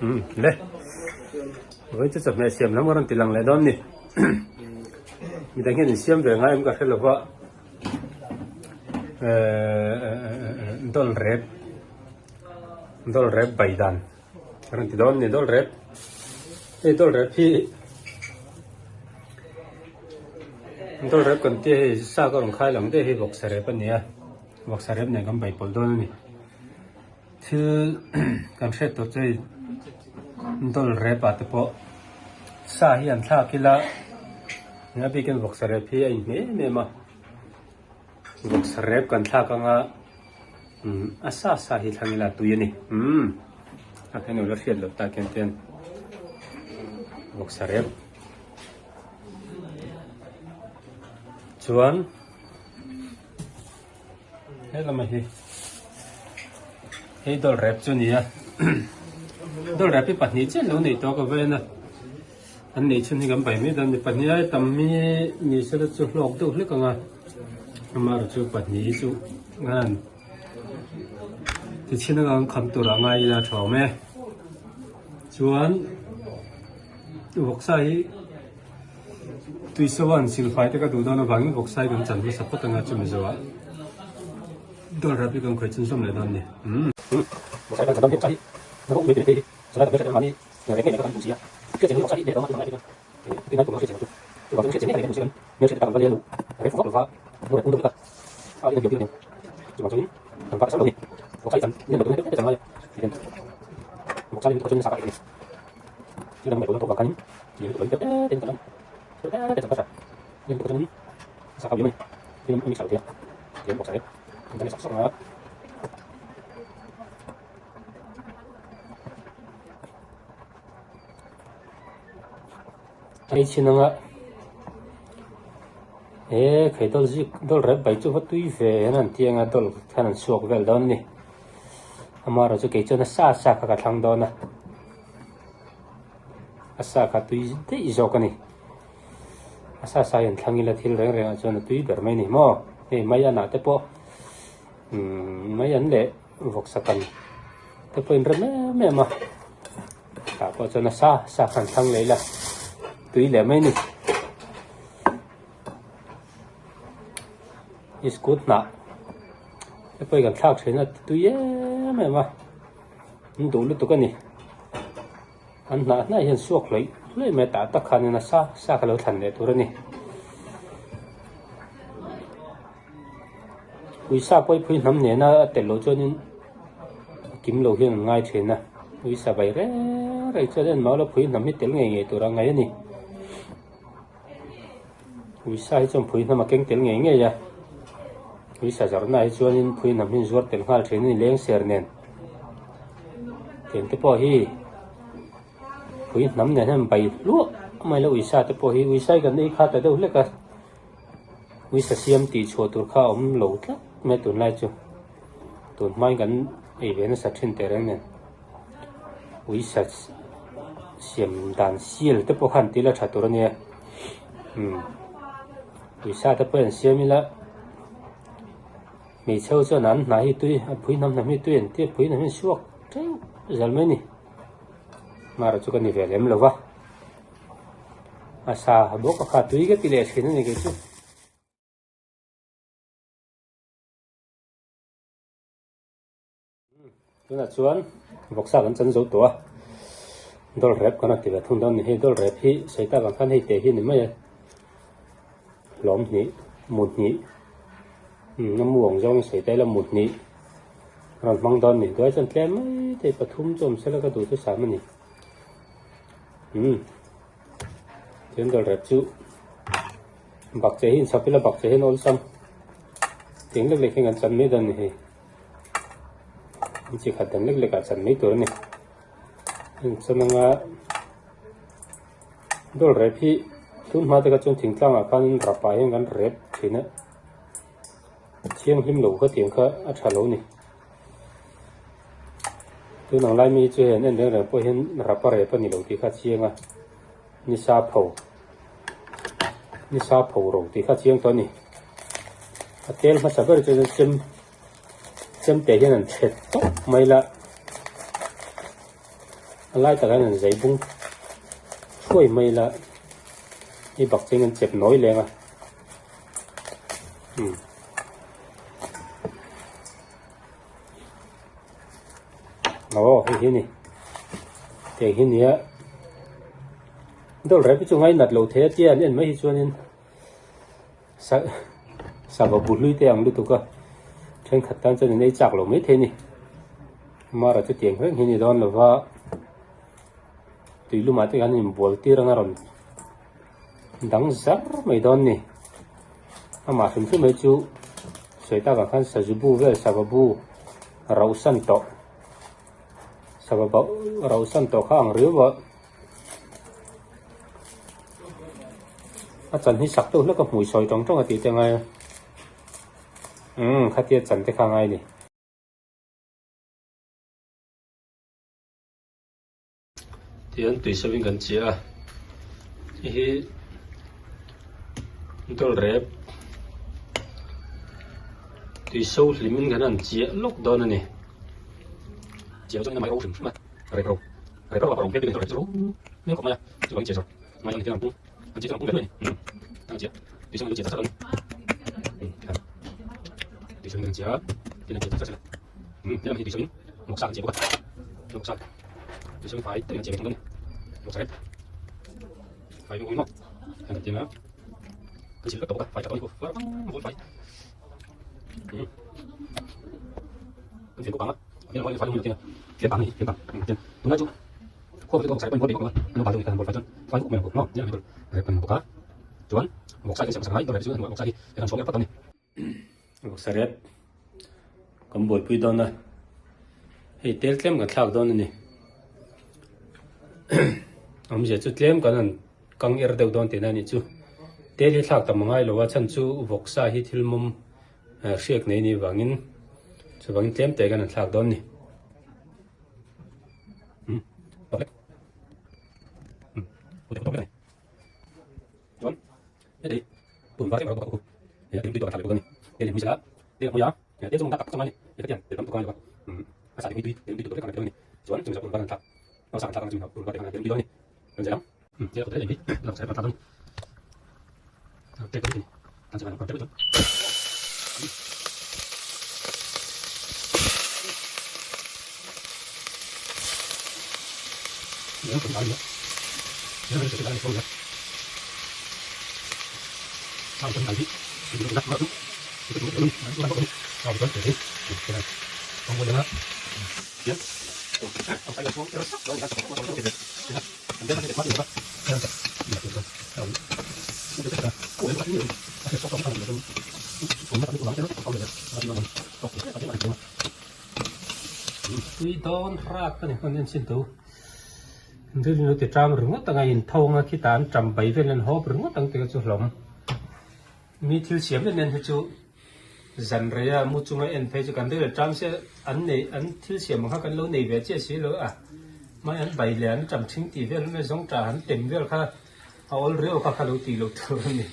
Umm le vawi chu chawhmeh siam lam ka rawn ti lang leh dawn ni midang hian in siam ve ngai em ka hre lova ehh dawl rep dawl rep bai dan ka rawn ti dawn ni dawl rep hei dawl rep hi dawl rep kan tia hei sa ka rawn khai lang daih hi vawksa rep a ni a vawksa rep nen kan bai pawlh dawn a ni. Thil kan hriat tur chu hei dawl rep ah te pawh sa hi an thlak ila eng a bikin vawksa rep hi a inhmeh em em a vawksa rep kan thlak anga umm a sa sa hi thlang ila a tui a ni umm a khen ula hriat loh tak hian ten vawksa rep chuan. He lama hi hei dawl rep chu a ni a dawl rep hi pahnih chiah lo neih tawh ka vawiin a an neih chhun hi kan bai mai dawn a ni pahnih ai tam hi ni sela chu hlawk deuh hlek ang a amaherawhchu pahnih hi chu an ti chhin anga an kham tur a ngai ila a tha awm e chuan vawksa hi. Tuisawan silfai te ka duh dawn avangin vawksai kan chan hmasa phawt anga chumi zawhah dawr rap hi kan khawih chhunzawm leh dawn a ni. Hei chhin anga he khai dawl zik dawl rep bai chu va tui ve hian an ti anga dawl khan an chhuak vel dawn a ni amaherawhchu kei chuan a sa sa kha ka thlang dawn a. A sa kha tui daih zawk a ni. A sa sa hian thlang ila thil reng rengah chuan a tui ber mai a ni maw? Hei mai anah te pawh umm mai an leh vawksa kan te pawh in rem em em a. Tah pawh chuan a sa sa khan thlang leh ila tui leh mai a ni. Iskut hnah te pawh hi kan thlak thin a tui em em a. An duh lutuk a ni. An hnah hnah hian suak hlawih hlawih mai a tah tak khanin a sa sa kha lo thlan leh tur a ni. Uisa pawh hi phui hnam nena a tel loh chuanin a kim lo hian an ngai thin a. Uisa bai reng reng chuan en mah ula phui hnam hi tel ngei ngei tur a ngaih a ni. Uisa hi chuan phui hnam a keng tel ngei ngei a, uisa zarhna hi chuanin phui hnam hi an zuar tel nghal thin a ni leng ser nen. Tiang te pawh hi phui hnam nen hian bai hluah mai lo uisa te pawh hi uisa hi kan ei kha ta deuh hlek a, uisa siam tih chhuah tur kha a awm lo tlat mai tunlai chu tun hmain kan ei ve nasa thin teh reng nen. Uisa siam dan sial te pawh khan tila tha tur a nia umm uisa te pawh an siam ila hmeichhe ho chuan an hnah hi tui a phui hnam hnam hi tui an tia phui hnam hi an suak teuh zal mai a ni mara chu ka ni ve lem lo va a sa bawk a kha tui ka ti leh thin a ni kei chu. Tunah chuan vawksa kan chan zo tawh a, dawl rep kan rawn ti ve thung dawn a ni. Hei dawl rep hi sawi tak ang khan hei teh hi a ni mai a, hlawm hnih, mu hnih, umm a mu ang zawngin sawi ta ila mu hnih a rawn hmang dawn a ni. Duai chuan tlem mai te pathum chu awm sela ka duh chu sam a ni. Umm chuan dawl rep chu bakcheh hi inchhawp ila bakcheh hian awlsam teng lek lek hian kan chan mai dawn a ni hei. An chi khat dan lek lek ah chan mai tur a ni. Heng chuan anga dawl rep hi tun hma te kha chuan thingtlang ah khan rap ah hian kan rep thin a, thianghlim lo kha tiang kha a tha lo a ni. Tun ang lai mi hi chu hei an en reng reng pawh hian rap a rep a ni lo tih kha a chiang a, nisa pho nisa pho ro tih kha a chiang tawh a ni. A tel hmasa ber chu chem. Chemte hian an chhet tawp mai la. A lai takah hian an zai bung thuai mai ila hei bak cheng an chep nawi leng a umm. Aw hei hi a ni tiang hi a nia dawlh rep hi chu ngainat loh thei a tia an en mai hi chuanin Sava bu hlui te ang lutuk a, thenkhat tan chuan in ei chak lo mai thei a ni. Mara chu tiang reng hi a ni dawn lova, tui lumah te khan inbual tir anga rawn dang zar mai dawn a ni. Amah hrim hrim mai chu sawi tak ang khan sazu bu vel sava bu rauh san tawh sava bauh rauh san tawh kha ang riau a. A chan hi sak deuh hlek a hmui sawi tawng tawng a tih te ngai a umm khatia chan te kha ngai a ni. Tihian tui sawiin kan chiah a hei hi dawl rep tui so hlimin kan han chiah lawk dawn a ni. Vawksa rep kan buaipui dawn a, hei tel tlem kan thlak dawn a ni. Awmzia chu tlem kan han kang er deuh dawn tihna a nih chu. Tel hi thlak tam a ngai lo a, chhan chu vawksa hi thil mawm hriak nei a nih vangin chuvangin tlem te kan han thlak dawn a ni. Tui dawn rak a ni hman en chin tu rilru lo ti tang ringawt ang a intho anga khitah an tam bai vel an hawp ringawt ang tih kha chu hlawm mi thil siam em em hi chu zan rei a mu chunga en phei chu kan rilru tang se an nei an thil siam ang kha kan lo nei ve chiah si lo a mahni an bai leh an tam thing tih vel mai zawng tah an tem vel kha a awl riau kha kha lo tih loh tur a ni.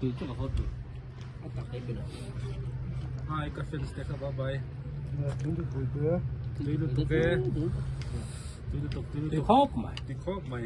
Tui chu ka haw tur. A tak ei pe lo. Hi ka fans te kha bye bye. Tui lutuk e. Tui lutuk tui lutuk. Tui khawp mai. Tui khawp mai.